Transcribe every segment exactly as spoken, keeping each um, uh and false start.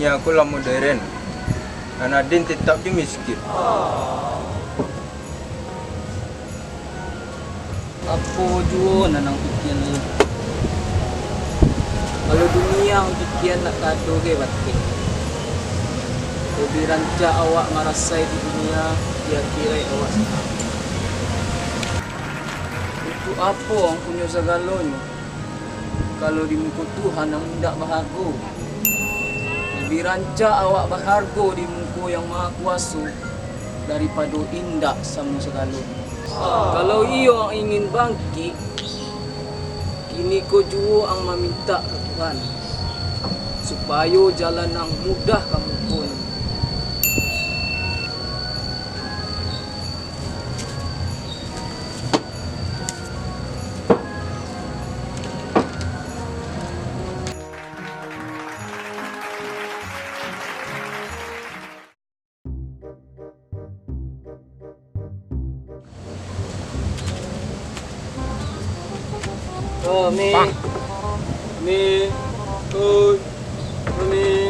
Aku lah moderen, nan aden tetap jo miskin. Apo juo nan ang pikian lai? Kalau dunia ang pikian, nak kado ge bateh. Labiah rancak awak marasai di dunia, di akhirat awak sanang. Untuak apo ang punyo sagalonyo, kalau di muko Tuhan ang indak bahargo? Labiah rancak awak bahargo di muko Yang Maha Kuaso daripado indak samo sagalo. Kalau iyo ang ingin bangkik, kiniko juo ang mamintak ka Tuhan, supayo jalan ang mudah ka muko. Oh, Mi. Mi. Oi. Mi.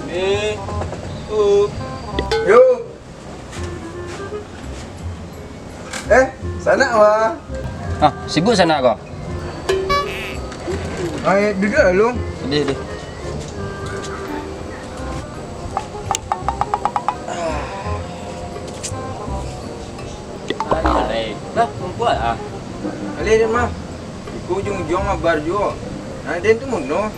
Mi. Oh. Yo. Eh, sanak, wah. Ah, sibuk sanak ko? Ai, duduak lah lu. Deh, deh. Lah, kumpuak ah. Alih deh, mah. Iko ujuang-ujuang mabar juo. Nah, den tu muno.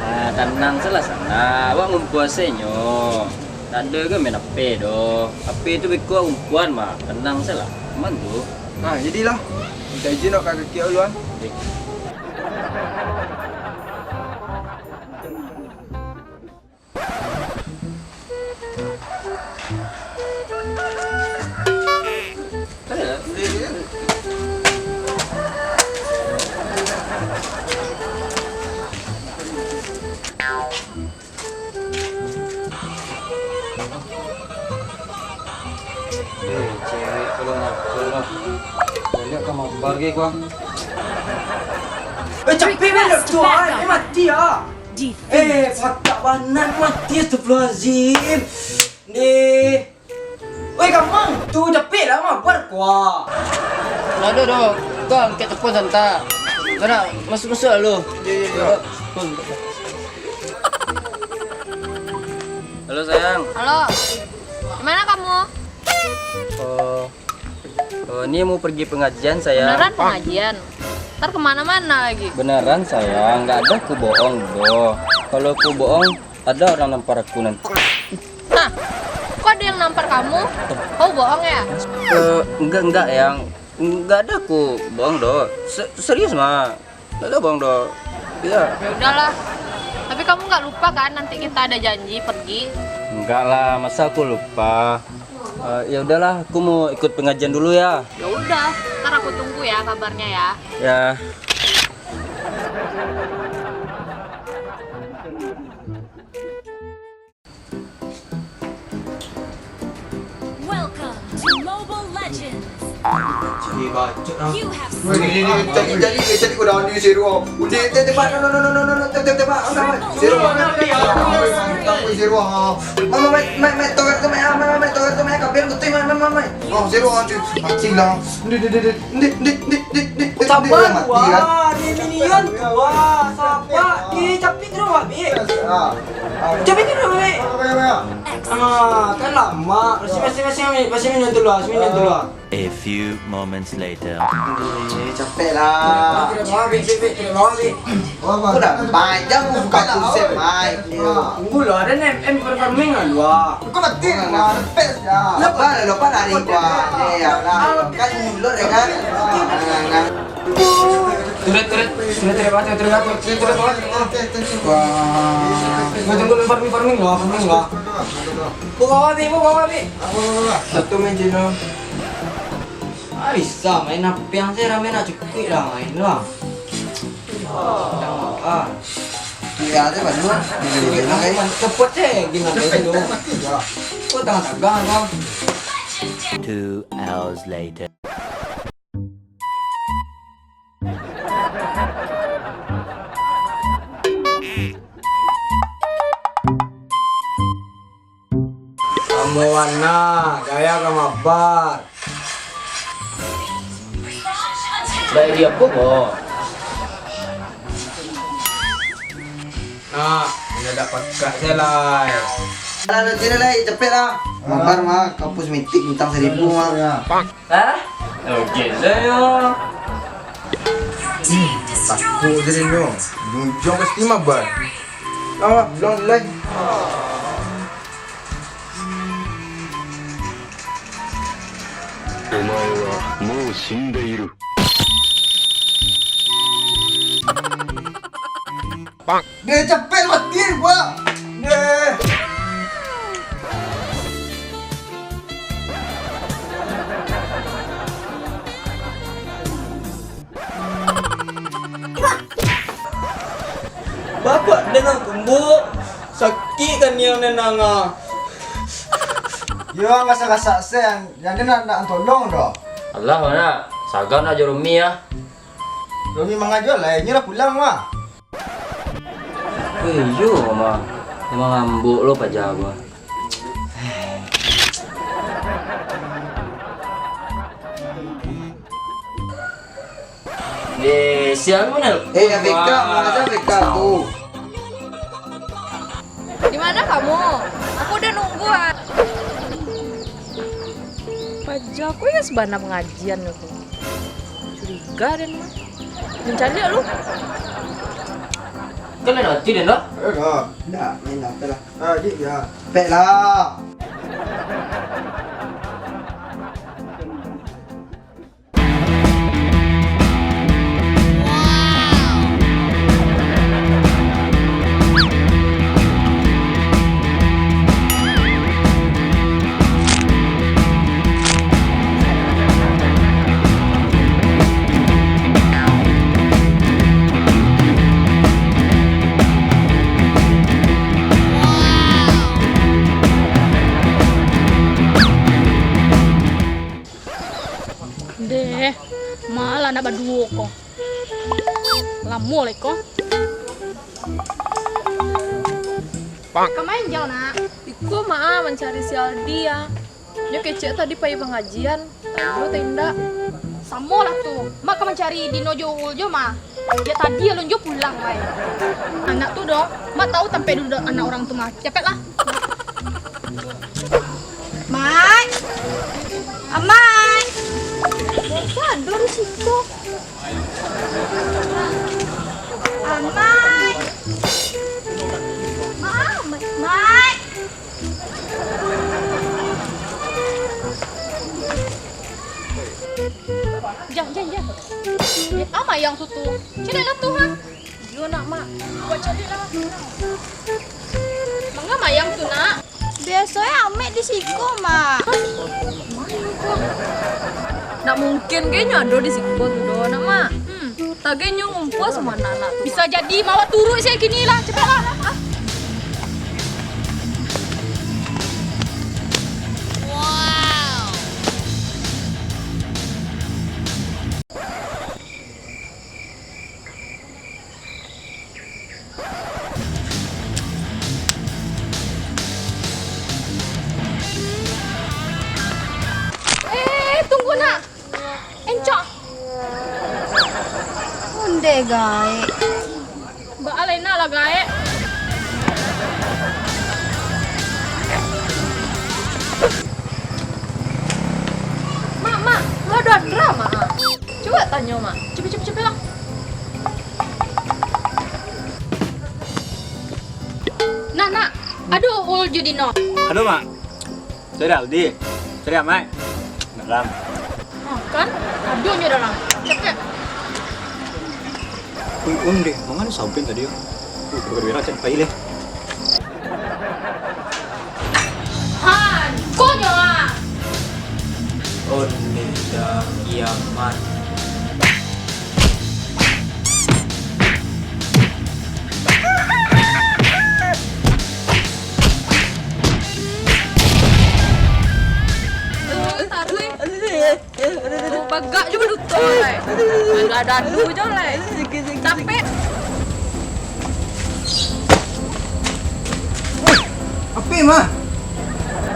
Ah, tanang salah sanak. Awak ngumpuak se nyo. Tando kan main H P doh. H P tu beko umpuan mah. Tenang salah. Aman tu. Nah, jadilah. Minta izin awak ka kaki awak duluan. Eh, cewek kalau nakal lah. Banyak ka mabar ge gua. Eh, capek banget tu, ah. Eh, mati ah. Eh, patak banan mati, astagfirullahalazim. Ni. Woi, kamang, tu capek lah mabar gua. Lah, doh, doh. Gua angkek telepon santa. Gua nak masuk-masuk lah lu. Iya, iya, iya. Telepon. Halo, sayang. Halo. Di mana kamu? Oh, oh, ini mau pergi pengajian, sayang. Beneran pengajian? Ntar kemana-mana lagi. Beneran, sayang. Nggak ada ku bohong, doh. Kalau ku bohong, ada orang nampar aku nanti. Hah? Kok ada yang nampar kamu? Kau bohong ya? Eh, enggak, enggak, yang. Enggak ada ku bohong, doh. Se-, serius, mah. Nggak ada bang doh. Iya. Ya udahlah. Tapi kamu nggak lupa kan nanti kita ada janji pergi? Enggak lah, masa aku lupa. Eh, ya udahlah, aku mau ikut pengajian dulu ya. Ya udah, ntar aku tunggu ya kabarnya ya. Ya. Welcome to Mobile Legends. Cik, bacot lah. You have Weh, ni, ni, ni, slain tadi, tadi, tadi kau dah ni, Zero. Udah, tembak, tembak, no, no, no, no, no, no, tembak, tembak, tembak, tembak. Zero, ah. Tembak, tembak, Zero, ah. Mai, mai, mai, mai, tower tu, mai, ah, mai, mai, mai, tower tu, mai, kapian betul, mai, mai, mai, mai. Oh, Zero, ah, cuy. Mati lah. Ni, ni, ni, ni. Dek, dek, dek, dek, dek, dek, Sabar, dek, mati, kan? Wah, ni minion tu, wah, sabar. Ih, capek tu, wah, Bik. Ah. Capek tu, wah, Bik. Apa, apa, apa? Ah, kan lama. Masih, masih, masih, masih minion tu, lah, masih minion tu, lah. A few moments later. Eh, capek lah. Kena bawa, Bik, Bik, Bik, kena bawa, Bik. Kau dah panjang buka pusat, Mai. Tunggu lah, ada M M farming lah, dua. Kau mati, Mai. Lepes ya. Lepas, lepas lari gua. Eh, ya lah. Kan ulur ya kan. Turret, turret. Turret, turret batu, turret batu, turret, turret batu. Wah. Gua tunggu lu farming, farming lah, farming lah. Buka wabi, buka wabi. Satu main Cino. Ah, bisa main apa yang saya ramai nak cukup lah main lah. Jangan ah. Iya, ada banyak. Cepet cek, gimana dulu? Kok tengah tagang kau? Two hours later. Bana, gaya ka mabar. Baik di apo, Bo? Nak, mandadak pakak se lai. Alah, nanti lah, lai, capek lah. Mabar mah, kampus mitik bintang seribu mah. Hah? Oke, sayo. Takut je nyo. Ujung pasti mabar. Ah, bilang lai. お前はもう死んでいる。 Deh, capek mati gua. Deh. Bapak denang tumbuk, sakik kaniang denang ah. Yo, ang gasak-gasak sen, jan den nak, nak tolong doh. Alah, mana? Sagan ajo Romi ah. Romi mangajo lah, inyo lah pulang mah. Oh iyo, mah. Emang ambuk lo paja gua. Eh, sial mana? Eh, Afika, mana Afika tu? Di mana kamu? Aku udah nunggu, ah. Paja aku ya sabana pangajian tu. Curiga den mah. Mancaliak lu. Kan lain hati den dah. Eh, dah. Dah, main dah, apalah. Ah, dik, ya. Pek lah. Deh, malah nak baduo ko. Lamo lai ko. Ka main jauh, nak? Iko, Mak, ah, mancari si Aldi, ah. Nyo kecek tadi pai pangajian, tadi lo tenda. Samo lah tu. Mak ka mancari Dino jo Uul jo, Mak. Diak tadi alun jo pulang, wai. Anak tu doh, Mak tahu tampek duduak anak urang tu, Mak. Capek lah. Mai. Amai. Biasa ado di siko. Amai. Mai, Mai. Jan, Jan, Jan. Eh, a mayang tu tu. Caliak lah tu, ha. Iyo nak, Mak. Buat caliak lah. Manga mayang tu, nak? Biaso e amek di siko, Mak. Nak mungkin kayaknyo ado di siko tu doh, nak, Mak. Hmm. Tagai nyo ngumpua samo anak-anak tu. Bisa jadi, mawa turuik se kini lah, capek lah. Eh, tunggu nak. Encok. Onde gaek. Baa lai nak lah gaek. Mak, Mak, lah ado Andra, Mak. Cubo tanyo, Mak. Capek, capek, capek lah. Nak, nak. Ado Uul jo Dino. Ado, Mak. Cari Aldi. Cari Amai. Dalam. Ah, kan? Ado nyo dalam. Capek. Ui, onde, mangana sabun tadi yo? Uh, kada bira, cari pai leh. Ha, konyo ah. Onde dah kiamat. Taruih. Bagak jo baduto lai. Dadu-dadu jo lai. Capek. Api mah.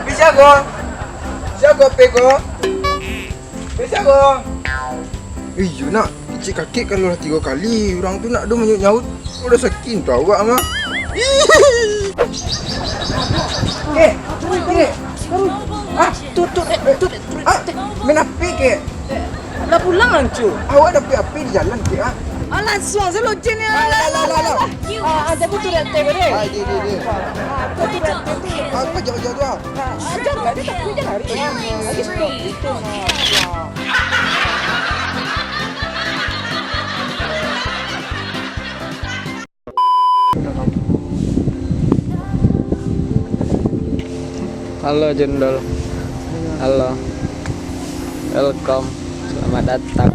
Bisa Ko? Sia ko P ko? Sia ko? Iyo nak, kecek kakek kalau lah tigo kali, urang tu ndak ado manyaut-nyaut, udah sakin tu awak mah. Kek, kek. Ah, tu, tu, eh, tu, tu, ah, main api kek. Lah pulang, Ancu. Awak dapek api di jalan kek ah. Ah, lansuang se loceng ya. Ah, lah, lah, lah, lah. Ah, ah, jadi tu dah teh deh. Ah, di, di, di. Ah, tu, tu, tu, tu. Ah, kejap-kejap tu ah. Ah, aja lah, dia tak punya lari. Lagi stop gitu nah. Halo Jundul. Halo. Welcome. Selamat datang.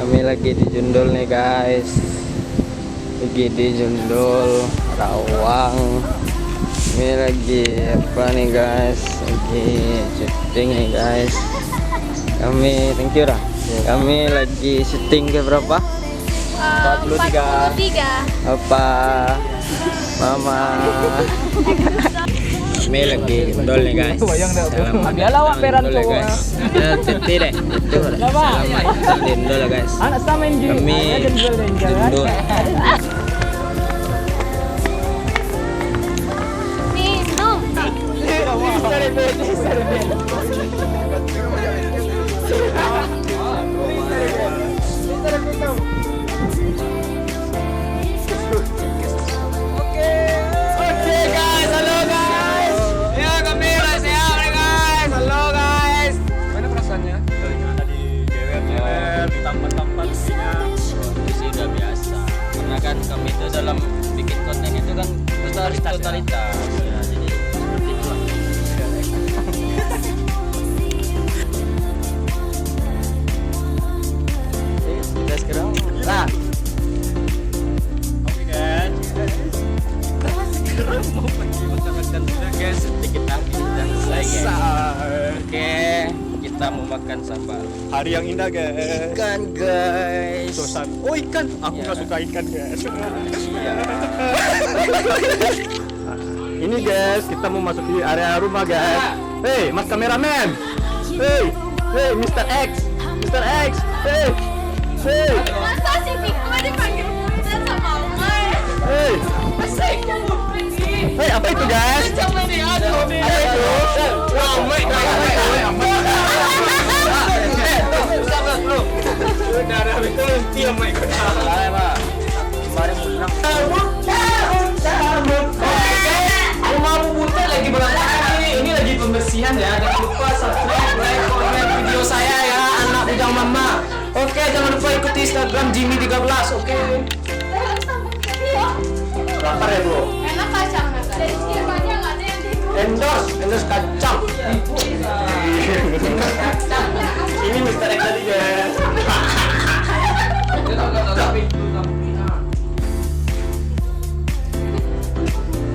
Kami lagi di Jundul nih guys. Lagi di Jundul, Rawang. Kami lagi apa nih guys? Lagi syuting nih guys. Kami, thank you dah. Kami lagi syuting ke berapa? Eh, empat puluh tiga. Empat puluh tiga. Apa? Mama. Kami lagi Jundul nih guys. Selamat datang Jundul ya guys. Ya, tete deh. Tete deh. Selamat datang Jundul ya guys. Anak sama yang Kami Jundul. Minum. Oke, guys, halo, guys. Ya, kami udah siap nih, guys. Halo, guys. Gimana perasaannya? Kalau yang tadi jewer-jewer, ditampar-tampar, isinya. Sih udah biasa. Karena kan kami itu dalam bikin konten itu kan totalitas, totalitas. Ya, jadi seperti itulah. Oke, kita sekarang. Nah. Oke, guys. Kita sekarang mau pergi makan-makan dulu, guys. Sedikit lagi kita selesai, guys. Oke, kita mau makan sambal. Hari yang indah, guys. Ikan, guys. Suasana. Oh, ikan. Aku nggak suka ikan, guys. Iya. Ini, guys, kita mau masuk di area rumah, guys. Hei, Mas Kameramen. Hei, hei, Mister X. Mister X. Hei, hei. Masa si Piko dipanggil Bunda sama Oma? Hei. Asik. Hei, apa itu, guys? Apa itu? Lama, lama, lama. Udah, udah, betul, diam, Mike. Salah, Pak. Kemarin pulang. Rumah Bubun teh lagi berantakan ini, ini lagi pembersihan ya. Jangan lupa subscribe, like, komen video saya ya, anak bujang mama. Oke, jangan lupa ikuti Instagram Jimmy tiga belas, oke. Lapar ya, Bro? Enak kacang, Mas. Endorse, endorse kacang. Ini Mister X tadi, guys.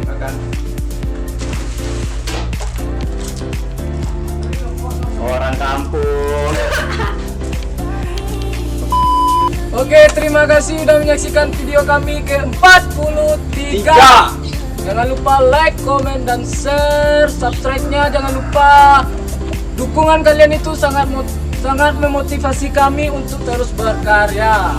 Makan. Orang kampung. Oke, terima kasih udah menyaksikan video kami ke empat puluh tiga. Tiga. Jangan lupa like, komen, dan share, subscribe-nya jangan lupa. Dukungan kalian itu sangat mo-, sangat memotivasi kami untuk terus berkarya.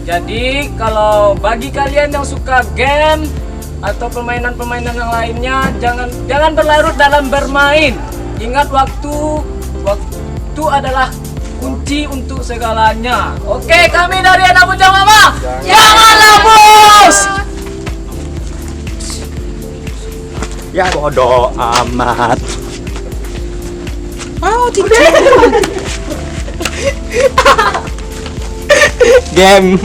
Jadi, kalau bagi kalian yang suka game atau permainan-permainan yang lainnya, jangan, jangan berlarut dalam bermain. Ingat waktu, waktu adalah kunci untuk segalanya. Oke, kami dari Anak Bujang Mama. Jangan labus. Ya, bodoh amat. Mau cincin. Game.